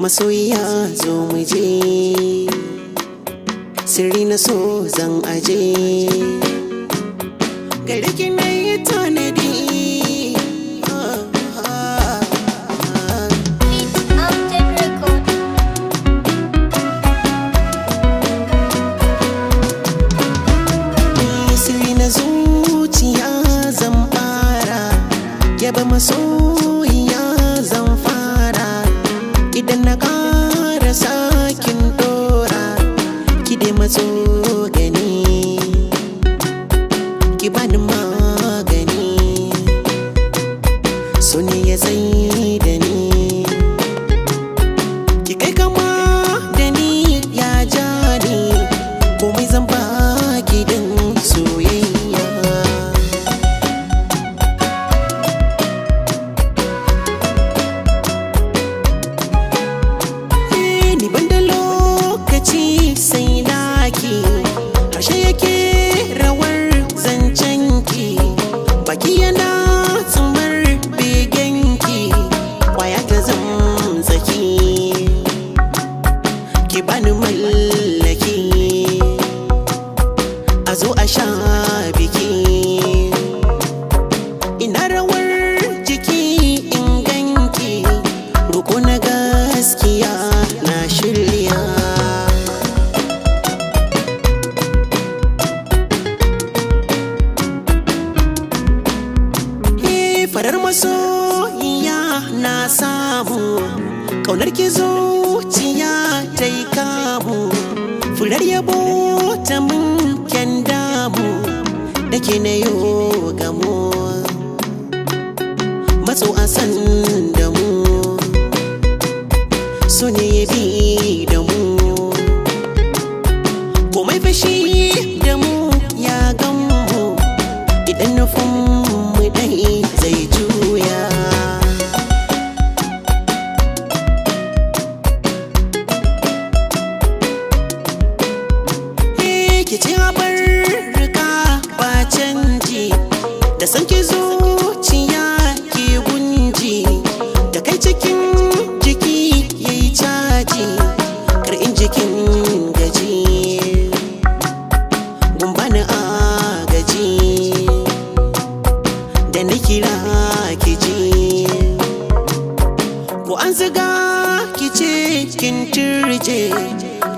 Masoyiya, zo mu je. Sirri na so zan aje. Gare ki na yi tanadi. Ah, ah, ah. Amjad Record. Sirri na zuciya zan fara yaba masoyiya, zan fara idan na ƙara sakin dora ki dai matso gani, ki bani magani, so ne ya zai da ni, ki kai kama da ni ya ja ni, komai zan baki din soyayya. Eh, ni ban da lokaci sai naki, harshe yake rawar zancenki, baki yana tsumar begenki, kwaya ta zamzaki, ki bani mallaki, a zo a sha biki. Ina rawar jiki in ganki, roko na gaskiya na shirya. Eh, farar masoyiya na samu, ƙaunar ki zuciya ta yi kamu, furar yabo ta mun kyan damu, da ke na yo gamo, matso a san da mu, so ne ya bi da mu, komai fashi da mu ya gan mu, idan nufin mu dai zai juya. Eh, ki ci rika ba canji, da san ki zuciya ki gunji, da kai cikin jiki yayi caji, kar in jikin gaji, gumbani agaji, da na kira ki ji, ko an ziga ki ce kin turje,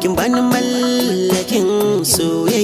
kin bani mallakin soyayya.